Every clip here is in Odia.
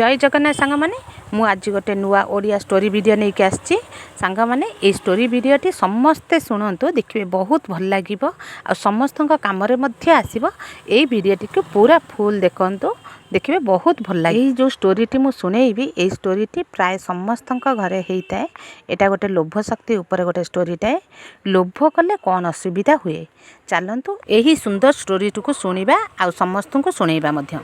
ଜୟ ଜଗନ୍ନାଥ ସାଙ୍ଗମାନେ, ମୁଁ ଆଜି ଗୋଟେ ନୂଆ ଓଡ଼ିଆ ଷ୍ଟୋରି ଭିଡ଼ିଓ ନେଇକି ଆସିଛି। ସାଙ୍ଗମାନେ, ଏଇ ଷ୍ଟୋରି ଭିଡ଼ିଓଟି ସମସ୍ତେ ଶୁଣନ୍ତୁ, ଦେଖିବେ ବହୁତ ଭଲ ଲାଗିବ ଆଉ ସମସ୍ତଙ୍କ କାମରେ ମଧ୍ୟ ଆସିବ। ଏଇ ଭିଡ଼ିଓଟିକୁ ପୁରା ଫୁଲ୍ ଦେଖନ୍ତୁ, ଦେଖିବେ ବହୁତ ଭଲ ଲାଗେ। ଏଇ ଯେଉଁ ଷ୍ଟୋରିଟି ମୁଁ ଶୁଣେଇବି, ଏଇ ଷ୍ଟୋରିଟି ପ୍ରାୟ ସମସ୍ତଙ୍କ ଘରେ ହେଇଥାଏ। ଏଇଟା ଗୋଟେ ଲୋଭ ଶକ୍ତି ଉପରେ ଗୋଟେ ଷ୍ଟୋରିଟାଏ। ଲୋଭ କଲେ କ'ଣ ଅସୁବିଧା ହୁଏ, ଚାଲନ୍ତୁ ଏହି ସୁନ୍ଦର ଷ୍ଟୋରିଟିକୁ ଶୁଣିବା ଆଉ ସମସ୍ତଙ୍କୁ ଶୁଣେଇବା ମଧ୍ୟ।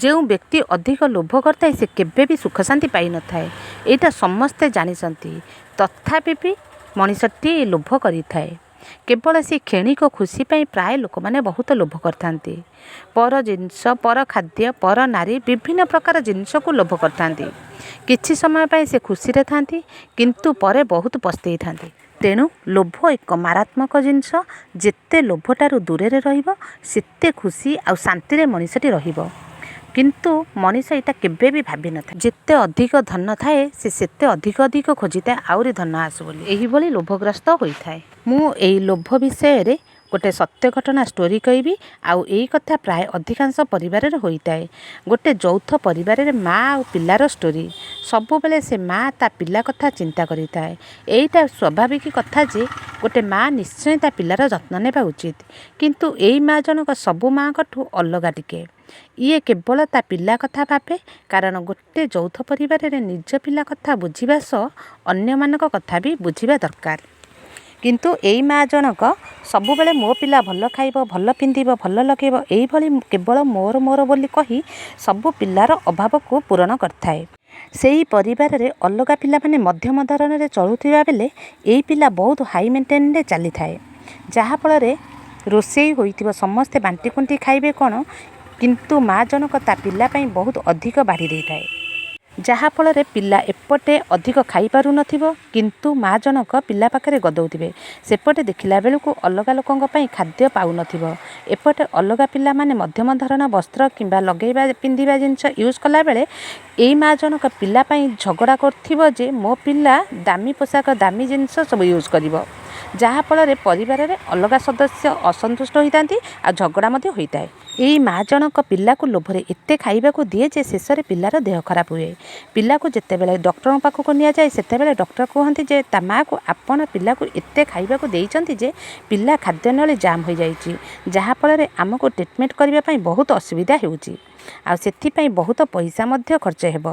ଯେଉଁ ବ୍ୟକ୍ତି ଅଧିକ ଲୋଭ କରିଥାଏ, ସେ କେବେ ବି ସୁଖ ଶାନ୍ତି ପାଇନଥାଏ। ଏଇଟା ସମସ୍ତେ ଜାଣିଛନ୍ତି। ତଥାପି ବି ମଣିଷଟି ଲୋଭ କରିଥାଏ। କେବଳ ସେ କ୍ଷଣିକ ଖୁସି ପାଇଁ ପ୍ରାୟ ଲୋକମାନେ ବହୁତ ଲୋଭ କରିଥାନ୍ତି। ପର ଜିନିଷ, ପର ଖାଦ୍ୟ, ପର ନାରୀ, ବିଭିନ୍ନ ପ୍ରକାର ଜିନିଷକୁ ଲୋଭ କରିଥାନ୍ତି। କିଛି ସମୟ ପାଇଁ ସେ ଖୁସିରେ ଥାନ୍ତି, କିନ୍ତୁ ପରେ ବହୁତ ପସ୍ତେଇଥାନ୍ତି। ତେଣୁ ଲୋଭ ଏକ ମାରାତ୍ମକ ଜିନିଷ। ଯେତେ ଲୋଭଠାରୁ ଦୂରରେ ରହିବ, ସେତେ ଖୁସି ଆଉ ଶାନ୍ତିରେ ମଣିଷଟି ରହିବ। କିନ୍ତୁ ମଣିଷ ଏଇଟା କେବେ ବି ଭାବିନଥାଏ। ଯେତେ ଅଧିକ ଧନ ଥାଏ, ସେ ସେତେ ଅଧିକ ଅଧିକ ଖୋଜିଥାଏ, ଆହୁରି ଧନ ଆସୁ ବୋଲି। ଏହିଭଳି ଲୋଭଗ୍ରସ୍ତ ହୋଇଥାଏ। ମୁଁ ଏଇ ଲୋଭ ବିଷୟରେ ଗୋଟେ ସତ୍ୟ ଘଟଣା ଷ୍ଟୋରି କହିବି ଆଉ ଏଇ କଥା ପ୍ରାୟ ଅଧିକାଂଶ ପରିବାରରେ ହୋଇଥାଏ। ଗୋଟେ ଯୌଥ ପରିବାରରେ ମା ଆଉ ପିଲାର ଷ୍ଟୋରି। ସବୁବେଳେ ସେ ମା ତା ପିଲା କଥା ଚିନ୍ତା କରିଥାଏ। ଏଇଟା ସ୍ୱାଭାବିକ କଥା ଯେ ଗୋଟେ ମା ନିଶ୍ଚୟ ତା ପିଲାର ଯତ୍ନ ନେବା ଉଚିତ। କିନ୍ତୁ ଏଇ ମା ଜଣକ ସବୁ ମାଆଙ୍କଠୁ ଅଲଗା ଟିକେ। ଇଏ କେବଳ ତା ପିଲା କଥା ଭାବେ, କାରଣ ଗୋଟେ ଯୌଥ ପରିବାରରେ ନିଜ ପିଲା କଥା ବୁଝିବା ସହ ଅନ୍ୟମାନଙ୍କ କଥା ବି ବୁଝିବା ଦରକାର। କିନ୍ତୁ ଏଇ ମା ଜଣକ ସବୁବେଳେ ମୋ ପିଲା ଭଲ ଖାଇବ, ଭଲ ପିନ୍ଧିବ, ଭଲ ଲଗେଇବ, ଏଇଭଳି କେବଳ ମୋର ମୋର ବୋଲି କହି ସବୁ ପିଲାର ଅଭାବକୁ ପୂରଣ କରିଥାଏ। ସେହି ପରିବାରରେ ଅଲଗା ପିଲାମାନେ ମଧ୍ୟମ ଧରଣରେ ଚଳୁଥିବା ବେଳେ ଏଇ ପିଲା ବହୁତ ହାଇ ମେଣ୍ଟେନରେ ଚାଲିଥାଏ। ଯାହାଫଳରେ ରୋଷେଇ ହୋଇଥିବ, ସମସ୍ତେ ବାଣ୍ଟି କୁଣ୍ଟି ଖାଇବେ କ'ଣ, କିନ୍ତୁ ମା ଜଣକ ତା ପିଲା ପାଇଁ ବହୁତ ଅଧିକ ବାଢ଼ି ଦେଇଥାଏ। ଯାହାଫଳରେ ପିଲା ଏପଟେ ଅଧିକ ଖାଇପାରୁନଥିବ, କିନ୍ତୁ ମା ଜଣକ ପିଲା ପାଖରେ ଗଦଉଥିବେ। ସେପଟେ ଦେଖିଲା ବେଳକୁ ଅଲଗା ଲୋକଙ୍କ ପାଇଁ ଖାଦ୍ୟ ପାଉନଥିବ। ଏପଟେ ଅଲଗା ପିଲାମାନେ ମଧ୍ୟମ ଧରଣ ବସ୍ତ୍ର କିମ୍ବା ଲଗେଇବା ପିନ୍ଧିବା ଜିନିଷ ୟୁଜ୍ କଲାବେଳେ ଏଇ ମା ଜଣକ ପିଲା ପାଇଁ ଝଗଡ଼ା କରୁଥିବ ଯେ ମୋ ପିଲା ଦାମୀ ପୋଷାକ, ଦାମୀ ଜିନିଷ ସବୁ ୟୁଜ୍ କରିବ। ଯାହାଫଳରେ ପରିବାରରେ ଅଲଗା ସଦସ୍ୟ ଅସନ୍ତୁଷ୍ଟ ହୋଇଥାନ୍ତି ଆଉ ଝଗଡ଼ା ମଧ୍ୟ ହୋଇଥାଏ। ଏଇ ମା ଜଣକ ପିଲାକୁ ଲୋଭରେ ଏତେ ଖାଇବାକୁ ଦିଏ ଯେ ଶେଷରେ ପିଲାର ଦେହ ଖରାପ ହୁଏ। ପିଲାକୁ ଯେତେବେଳେ ଡକ୍ଟରଙ୍କ ପାଖକୁ ନିଆଯାଏ, ସେତେବେଳେ ଡକ୍ଟର କୁହନ୍ତି ଯେ ତା ମାଆକୁ, ଆପଣ ପିଲାକୁ ଏତେ ଖାଇବାକୁ ଦେଇଛନ୍ତି ଯେ ପିଲା ଖାଦ୍ୟନଳୀ ଜାମ୍ ହୋଇଯାଇଛି, ଯାହାଫଳରେ ଆମକୁ ଟ୍ରିଟମେଣ୍ଟ କରିବା ପାଇଁ ବହୁତ ଅସୁବିଧା ହେଉଛି ଆଉ ସେଥିପାଇଁ ବହୁତ ପଇସା ମଧ୍ୟ ଖର୍ଚ୍ଚ ହେବ।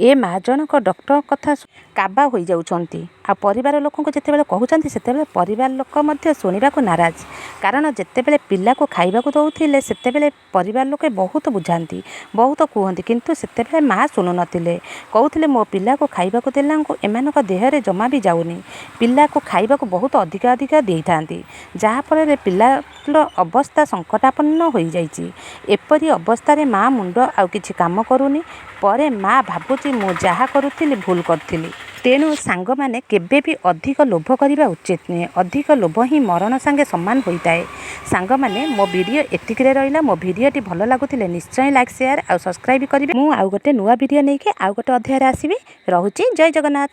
ଏ ମା ଜଣକ ଡକ୍ଟରଙ୍କ କଥା କାବା ହୋଇଯାଉଛନ୍ତି ଆଉ ପରିବାର ଲୋକଙ୍କୁ ଯେତେବେଳେ କହୁଛନ୍ତି, ସେତେବେଳେ ପରିବାର ଲୋକ ମଧ୍ୟ ଶୁଣିବାକୁ ନାରାଜ। କାରଣ ଯେତେବେଳେ ପିଲାକୁ ଖାଇବାକୁ ଦେଉଥିଲେ, ସେତେବେଳେ ପରିବାର ଲୋକେ ବହୁତ ବୁଝାନ୍ତି, ବହୁତ କୁହନ୍ତି, କିନ୍ତୁ ସେତେବେଳେ ମା ଶୁଣୁନଥିଲେ। କହୁଥିଲେ, ମୋ ପିଲାକୁ ଖାଇବାକୁ ଦେଲାଙ୍କୁ ଏମାନଙ୍କ ଦେହରେ ଜମା ବି ଯାଉନି। ପିଲାକୁ ଖାଇବାକୁ ବହୁତ ଅଧିକ ଅଧିକ ଦେଇଥାନ୍ତି, ଯାହାଫଳରେ ପିଲାର ଅବସ୍ଥା ସଙ୍କଟାପନ୍ନ ହୋଇଯାଇଛି। ଏପରି ଅବସ୍ଥାରେ ମା ମୁଣ୍ଡ ଆଉ କିଛି କାମ କରୁନି। ପରେ ମା ଭାବୁଛି, ମୁଁ ଯାହା କରୁଥିଲି ଭୁଲ କରୁଥିଲି। ତେଣୁ ସାଙ୍ଗମାନେ, କେବେ ବି ଅଧିକ ଲୋଭ କରିବା ଉଚିତ ନୁହେଁ। ଅଧିକ ଲୋଭ ହିଁ ମରଣ ସାଙ୍ଗେ ସମାନ ହୋଇଥାଏ। ସାଙ୍ଗମାନେ, ମୋ ଭିଡ଼ିଓ ଏତିକିରେ ରହିଲା। ମୋ ଭିଡ଼ିଓଟି ଭଲ ଲାଗୁଥିଲେ ନିଶ୍ଚୟ ଲାଇକ୍, ସେୟାର ଆଉ ସବସ୍କ୍ରାଇବ୍ କରିବେ। ମୁଁ ଆଉ ଗୋଟେ ନୂଆ ଭିଡ଼ିଓ ନେଇକି ଆଉ ଗୋଟେ ଅଧ୍ୟାୟରେ ଆସିବି। ରହୁଛି, ଜୟ ଜଗନ୍ନାଥ।